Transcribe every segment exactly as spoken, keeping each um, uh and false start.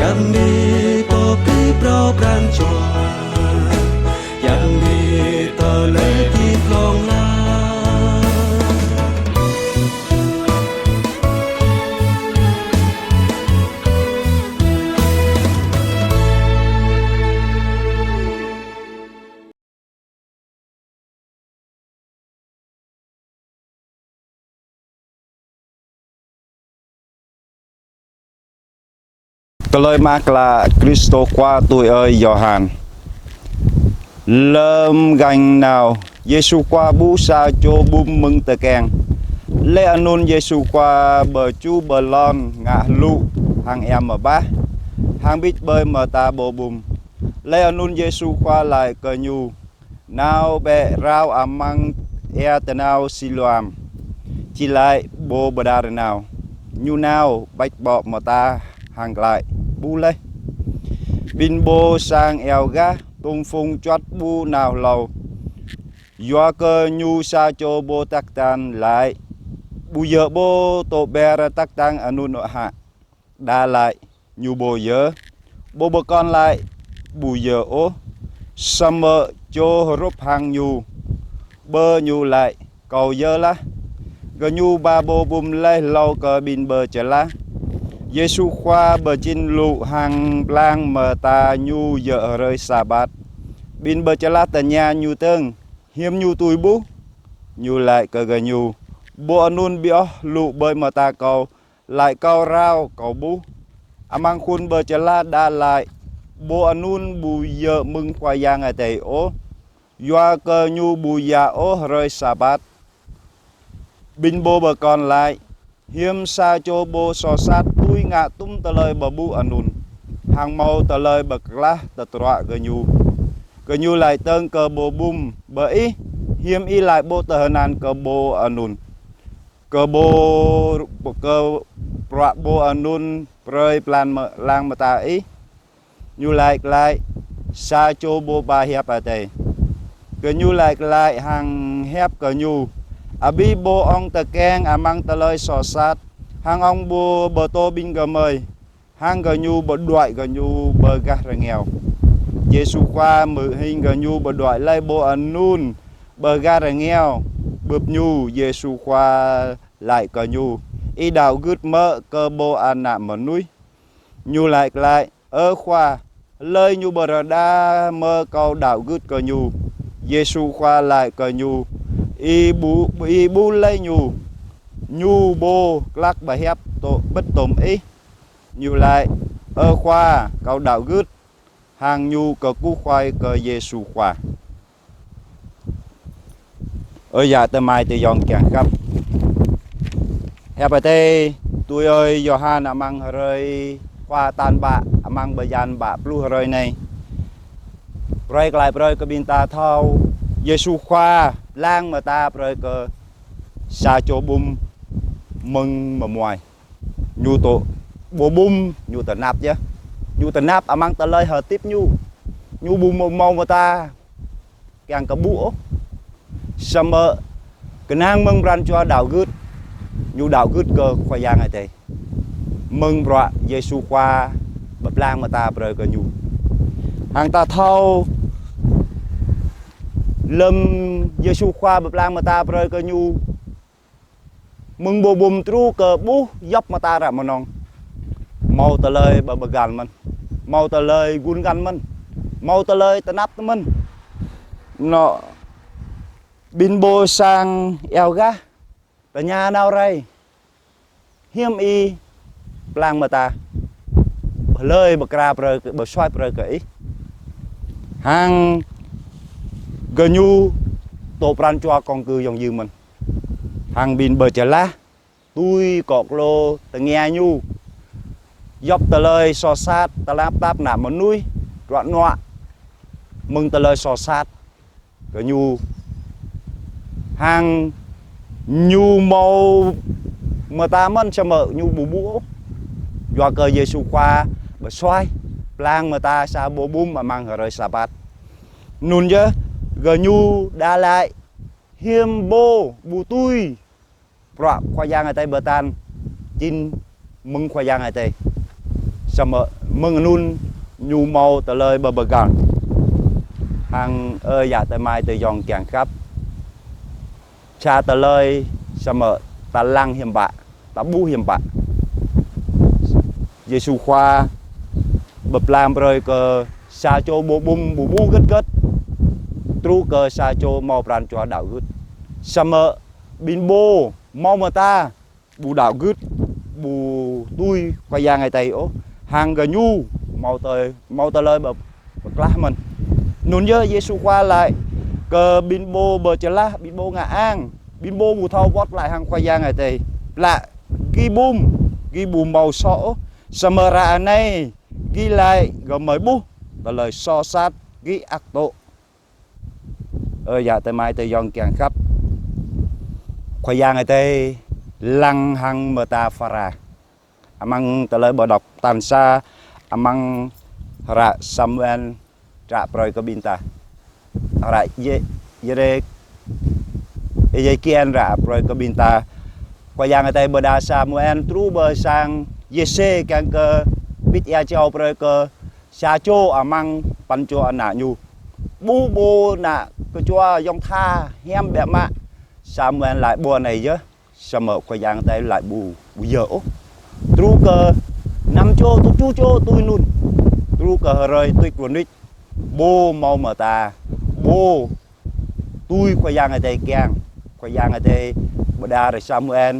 Yang ni pơpĭ phrâo pran jua, yang ni tơlơi hơdip hlŏng lar. Tơlơi mơak klă Kristô Khua tui ơi Yôhan. Lơm ganh nao, Yêsu Khua ƀuh sa čô bum mơ̆ng tơkeng. Laih anŭn Yêsu Khua pơču pơlon ngă hlŭ hăng ia mơbah, hăng bit ƀơi mơta pô bum. Laih anŭn Yêsu Khua laĭ kơ ñu: Nao bĕ rao amăng ia tơnao Siloam, či laĭ: Pô pơđar nao. Ñu nao, ƀač ƀô̆ mơta hăng glaĭ, ƀuh laih. Ƀing pô sang iâo gah tŭm phung čuăt ƀu nao hlâo, yua kơ ñu sa čô pô tăk tăn. Laĭ: Ƀu djơ̆ pô dô̆ ƀer tăk tăn anŭn ôh hă? Đa laĭ: Ñu pô yơh. Pô pơkŏn laĭ: Ƀu djơ̆ ôh. Samơ̆ čô hrup hăng ñu, pơ̆ ñu laĭ: Kâo yơh lah. Gơñu ba pô bum laih hlâo kơ ƀing pơčơlah. Yêsu Khua pơjing hlŭ hăng pơblang mơta ñu djơ̆ hrơi Sabat. Ƀing pơčơlah tơña ñu dơ̆ng hiư̆m ñu dưi ƀuh. Ñu laĭ kơ gơñu: Pô anŭn pioh hlŭ ƀơi mơta kâo, laĭ kâo rao, kâo ƀuh. Amăng khul pơčơlah đa laĭ: Pô anŭn ƀu djơ̆ mơ̆ng Khua Yang Adai ôh, yua kơ ñu ƀu djă ôh hrơi Sabat. Ƀing pô pơkŏn laĭ: Hiư̆m sa čô pô soh sat dưi ngă tŭm tơlơi pơƀuh anŭn, hăng hmâo tơlơi pơklah tơdruă gơñu? Gơñu laĭ dơ̆ng kơ pô bum: Bơ ih, hiư̆m ih laĭ ƀu tơhơnăn kơ pô anŭn, kơ pô, kơ bruă pô anŭn brơi pơblang mơ-, pơblang mơta ih? Ñu laĭ glaĭ: Sa čô pô ba hiăp Adai. Gơñu laĭ glaĭ hăng hiăp gơñu: Abih pô ŏng tơkeng amăng tơlơi soh sat, hăng ŏng pô pơtô ƀing gơmơi, hăng gơñu pơđuaĭ gơñu pơ gah rơngiao. Yêsu Khua hmư̆ hing gơñu pơđuaĭ laih pô anŭn pơ gah rơngiao, bưp ñu. Yêsu Khua laĭ kơ ñu: Ih đaŏ gưt mơ̆ kơ Pô Ană Mơnuih? Ñu laĭ glaĭ: Ơ Khua, hlơi ñu pơrơđah mơ̆ kâo đaŏ gưt kơ ñu? Yêsu Khua laĭ kơ ñu: Ih ƀuh, ih ƀuh laih ñu, ñu pô glăk pơhiăp dô̆ pĭt tôm ih. Ñu laĭ: Ơ Khua, kâo đaŏ gưt. Hăng ñu kơkuh huai kơ Yêsu Khua. Ơ yă tơmai tơyŏng kiăng khăp. Hiăp Adai tui ơi Yôhan amăng hrơi Khua tal pă, amăng bơyan pă pluh hrơi anai, brơi glaĭ brơi kơ ƀing ta thâo, Yêsu Khua pơblang mơta brơi kơ sa čô bum mơ̆ng mơmuai. Ñu dô̆, pô bum ñu tơnap yơh. Ñu tơnap amăng tơlơi hơdip ñu. Ñu ƀu hmâo, hmâo mơta kiăng kơ ƀuh ôh. Samơ̆ kơnang mơ̆ng pran jua đaŏ gưt, ñu đaŏ gưt kơ Khua Yang Adai mơ̆ng bruă Yêsu Khua pơblang mơta brơi kơ ñu. Hăng ta thâo, lơm Yêsu Khua pơblang mơta brơi kơ ñu, mơ̆ng pô bum truh kơ ƀuh djŏp mơta ră mơnơ̆ng, hmâo tơlơi pơbơgăl mơ̆n, hmâo tơlơi gun găn mơ̆n, hmâo tơlơi tơnap mơ̆n. Nŏ, ƀing pô sang iâo gah tơña nao rai: Hiư̆m ih pơblang mơta? Hlơi pơkra brơi kơ, pơsuaih brơi kơ ih? Hăng gơñu dô̆ pran jua kơ̆ng kơ yŏng yư mơ̆n. Hăng ƀing pơčơlah tui kŏ klô tơngia ñu djŏp tơlơi soh sat, tơlơi tơnap tap ană mơnuih, ruă nuă mơ̆ng tơlơi soh sat kơ ñu. Hăng ñu hmâo mơta mơ̆n samơ̆ ñu ƀu ƀuh ôh. Yua kơ Yêsu Khua pơsuaih pơblang mơta sa pô bum amăng hrơi Sabat. Anŭn yơh gơñu đa laĭ: Hiư̆m pô ƀu tui bruă Khua Yang Adai pơtă jing mơ̆ng Khua Yang Adai? Samơ̆ mơ̆ng anŭn ñu hmâo tơlơi pơpơgang. Hăng ơ yă tơmai tơyŏng kiăng khăp. Sa tơlơi samơ̆ ta lăng hiam pă, ta ƀuh hiam pă. Yêsu Khua pơblang brơi kơ sa čô ƀu ƀum ƀu ƀuh gĭt gĭt, truh kơ sa čô hmâo pran jua đaŏ gưt. Samơ̆ ƀing pô hmâo mơta ƀu đaŏ gưt, ƀu tui Khua Yang Adai ôh, hăng gơñu hmâo tơ-, hmâo tơlơi pơ-, pơklah mơ̆n. Anŭn yơh Yêsu Khua laĭ kơ ƀing pô pơčơlah, ƀing pô ngă ang, ƀing pô ƀu thâo wơ̆t glaĭ hăng Khua Yang Adai. Laĭ gih ƀum, gih ƀu hmâo soh ôh, samơ̆ ră anai gih laĭ gơmơi ƀuh tơlơi soh sat gih ăt dŏ. Ơ yă tơmai tơyŏng kiăng khăp. Khua Yang Adai lăng hăng mơta Phara. Amăng tơlơi pơđŏk tal sa, amăng hră Samuel ră brơi kơ ƀing ta. Hră Yê-, Yêrê-, Yêzêkiel ră brơi kơ ƀing ta. Khua Yang Adai pơđar Samuel truh pơ sang Yêsê kiăng kơ bĭt ia jâo brơi kơ sa čô amăng păn čô ană ñu. Ƀu pô ană kơčua yŏng tha hiam biă mă. Samuel laĭ ƀuh anai yơh, samơ̆ Khua Yang Adai laĭ ƀu, ƀu yơh ôh. Truh kơ năm čô, tơjuh čô tui anŭn. Truh kơ hrơi tuč rơnuč. Pô hmâo mơta, pô tui Khua Yang Adai kiăng. Khua Yang Adai pơđar Samuel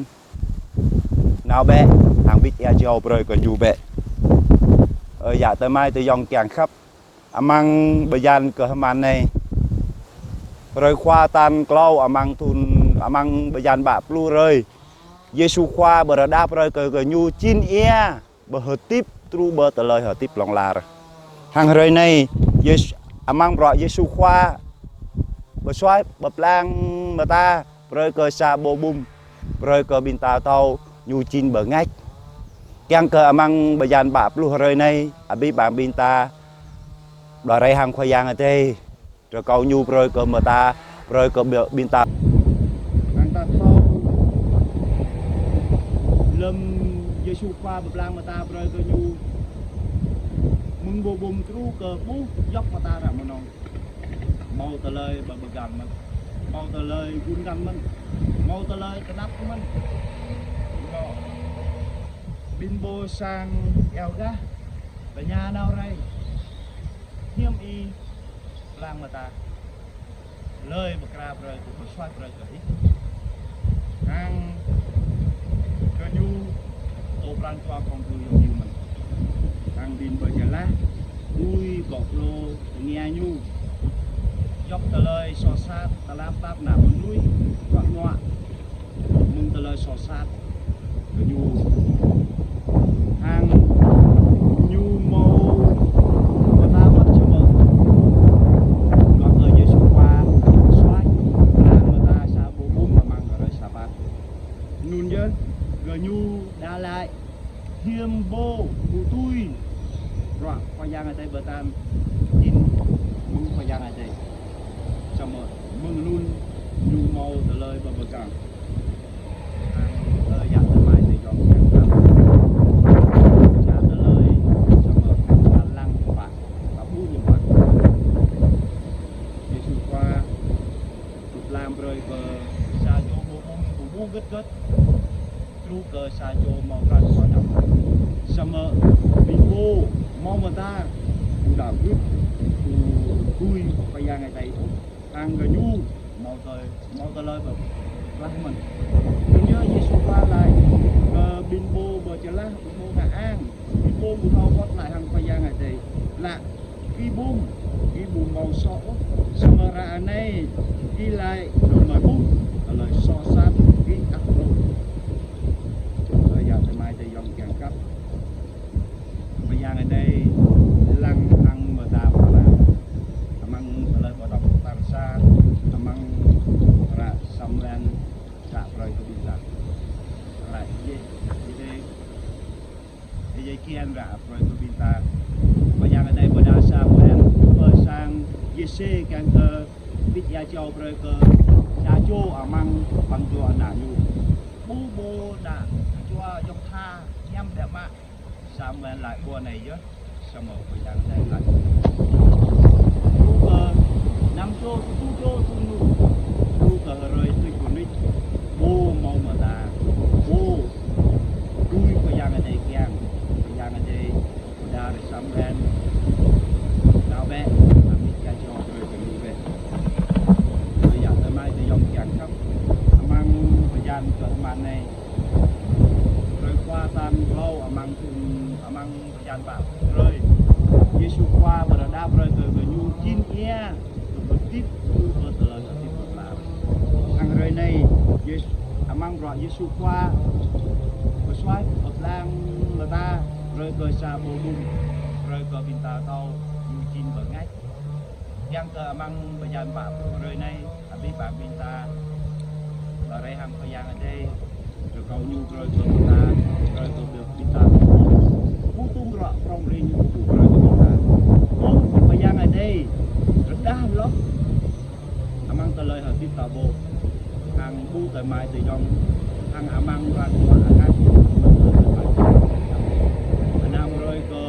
nao bĕ, hăng bĭt ia jâo brơi kơ ñu bĕ. Ơ yă tơmai tơyŏng kiăng khăp. Amăng bơyan kơ hơman anai. Hrơi Khua tal klâo amăng thun, amăng bơyan pă pluh hrơi. Yêsu Khua pơrơđah brơi kơ, kơ gơñu jing ia pơhơdip truh pơ tơlơi hơdip hlŏng lar. Hăng hrơi anai, Yêsu, amăng bruă Yêsu Khua pơsuaih, pơblang mơta brơi kơ sa ƀu ƀum, brơi kơ ƀing ta thâo ñu jing bơngač. Kiăng kơ amăng bơyan pă pluh hrơi anai, abih bang ƀing ta đuaĭ rai hăng Khua Yang Adai. Rơkâo ñu brơi kơ mơta, brơi kơ ƀi-, ƀing ta. Hăng ta thâo lơ̆m Yêsu Khua pơblang mơta brơi kơ ñu. Mơ̆ng ƀu ƀum truh kơ ƀuh djŏp mơta ră mơnơ̆ng. Hmâo tơlơi pơpơgang mơ̆n. Hmâo tơlơi gun găn mơ̆n. Hmâo tơlơi tơnap mơ̆n. Ƀing pô sang iâu gah, tơña nao rai. Hiư̆m ih pơblang mơta. Hlơi pơkra brơi kơ, pơsuaih brơi kơ ih. Hăng kơ ñu, tŏ pran jua khŏm tui yŏng ñu mơ̆n. Hăng ƀing pơčơlah, tui kơ klô tơngia ñu. Djŏp tơlơi soh sat, tơlơi tap nă mơnuih, kơ nuă. Mơ̆ng tơlơi soh sat kơ ñu. Hăng ñu hmâo pơtao wơ̆t čơmơ̆. Dua kơ Yêsu Khua suaih, pơblang mơta sa ƀu ƀum amăng hrơi Sabat. Anŭn yơh, gơñu đa laĭ hiư̆m pô ƀu tui bruă Khua Yang Adai pơtă jing mơ̆ng Khua Yang Adai. Samơ̆ mơ̆ng anŭn ñu hmâo tơlơi pơpơgang. Hăng ơ yă tơmai tơyŏng kiăng khăp. Sa tơlơi samơ̆ ta lăng hiam pă, ta ƀuh hiam pă. Yêsu Khua pơblang brơi kơ sa čô ƀu ƀum ƀu ƀuh gĭt gĭt. Truh kơ sa čô hmâo pran jua đaŏ. Samơ̆ ƀing pô hmâo mơta ƀu đaŏ gưt, ƀu tui Khua Yang Adai ôh. Hăng gơñu hmâo tơ-, hmâo tơlơi pơklah mơ̆n. Anŭn yơh Yêsu Khua laĭ kơ ƀing pô pơčơlah, ƀing pô ngă ang, ƀing pô ƀu thâo wơ̆t glaĭ hăng Khua Yang Adai. Laĭ gih ƀum, gih ƀu hmâo soh ôh, samơ̆ ră anai gih laĭ gơmơi ƀuh tơlơi soh sat gih ăt dŏ. Ơ yă tơmai tơyŏng kiăng khăp. Khua Yang Adai lăng hăng mơta Phara. Amăng tơlơi pơđŏk tal sa, amăng hră Samuel ră brơi kơ ƀing ta. Hră Yê-, Yê-, Yêzêkiel ră brơi kơ ƀing ta. Khua Yang Adai pơđar Samuel truh pơ sang Yêsê kiăng kơ bĭt ia jâo brơi kơ sa čô amăng păn čô ană ñu. Ƀu ƀuh ană kơčua yŏng tha hiam biă mă. Samuel laĭ ƀuh anai yơh, samơ̆ Khua Yang Adai laĭ: Lu kơ năm čô, tơjuh čô, tơjuh čô, lu kơ hrơi tuč kơnit, ƀu hmâo mơta, ƀu dưi Khua Yang Adai kiăng, Khua Yang Adai pơđar Samuel nao bĕ, amĭ ča čô brơi kơ ñu bĕ. Tơdah tơmai tơyom kiăng khăp, amăng bơyan kơ rơma anai, hrơi Khua tal hlâo amăng thun, amăng bơyan pă hrơi, Yêsu Khua pơrơđah brơi kơ gơñu jing ia, kơ pơtit, kơ tơlơi hơdip pơplar. Hăng hrơi anai, Yêsu, amăng bruă Yêsu Khua pơsuaih pơblang mơta brơi kơ sa boh ƀun, brơi kơ ƀing ta thâo ñu jing bơngač. Kiăng kơ amăng bơyan pă pluh hrơi anai, abih bang ƀing ta, ba rai hăng Khua Yang Adai, rơkâo ñu brơi kơ ƀing ta, brơi kơ ƀing ta, ƀu tŭ bruă prŏng prin ñu ƀu brơi kơ ƀing ta. Ƀuh Khua Yang Adai rơđah hloh amăng tơlơi hơdip ta ƀuh, hăng ƀu tơmai tơyom, hăng amăng rơnŭk ruă anai, anăm brơi kơ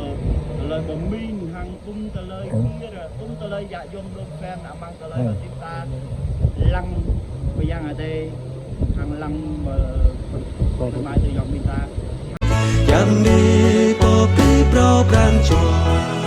tơlơi pơmĭn hăng ƀum tơlơi kir, ƀum tơlơi djă yôm lŏm phen amăng tơlơi hơdip ta, lăng Khua Yang Adai, hăng lăng, ơ, tơmai tơyom ƀing ta. Jăm ni pô pi pro pran jua.